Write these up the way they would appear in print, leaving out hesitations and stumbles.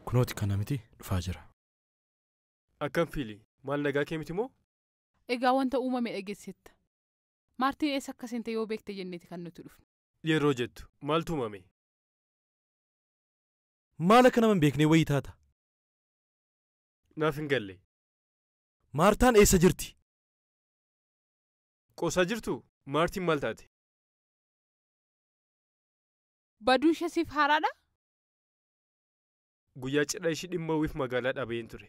Kunooti kana miti dhufaa jira. Akkam fiili? Maal nagaa kee miti moo? Egaa wanta uumame dhageessetta. Maartiin eessa akka seente yoo beekte jenneeti kan nuti dhufne. Yeroo jettu maaltu uumame? Maal akka nama hin beeknee wayii taata? Naaf hin galle. Maartaan eessa jirti? Qoosaa jirtu? Maartiin maal taate? Baduun ishee siif haaraadha? Guyyaa cidha ishii dhimma wiif magaalaa dhabeen ture.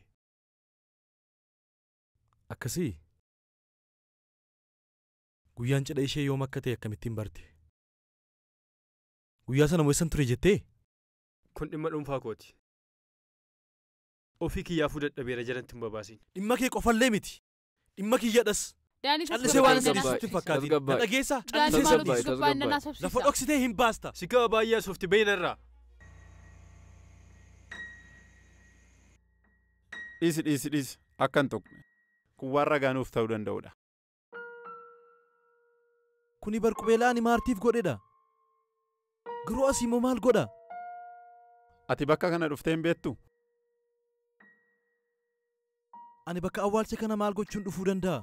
Akkasii? Guyyaan cidha ishee yoom akka ta'e akkamittiin barte? Guyyaa sana eessan ture jettee? Kun dhimma dhuunfaa kooti. Ofii kiyyaafuu dadhabeera jalatti hin babaasin. Dhimma kee qofallee miti. Dhimma kiyyadhas. Daanii Callisee waan isa sitti hin fakkaatin. Na dhageessaa? Daanii Callisee maaloo si tasgabbaa'i nan Lafa haasofsiisa. dhoksitee hin baasta. Si gaba baay'ee asoofti beeynarraa. Dhiisi dhiisi dhiisi akka hin tuqne. Kun waan ragaa nuuf ta'uu danda'udha. Kuni barqubeelaa ani Maartiif godhedha. Garuu asii immoo maal godha? Ati bakka kana dhuftee hin beektuu? Ani bakka awwaalcha kana maal gochuun dhufuu danda'a?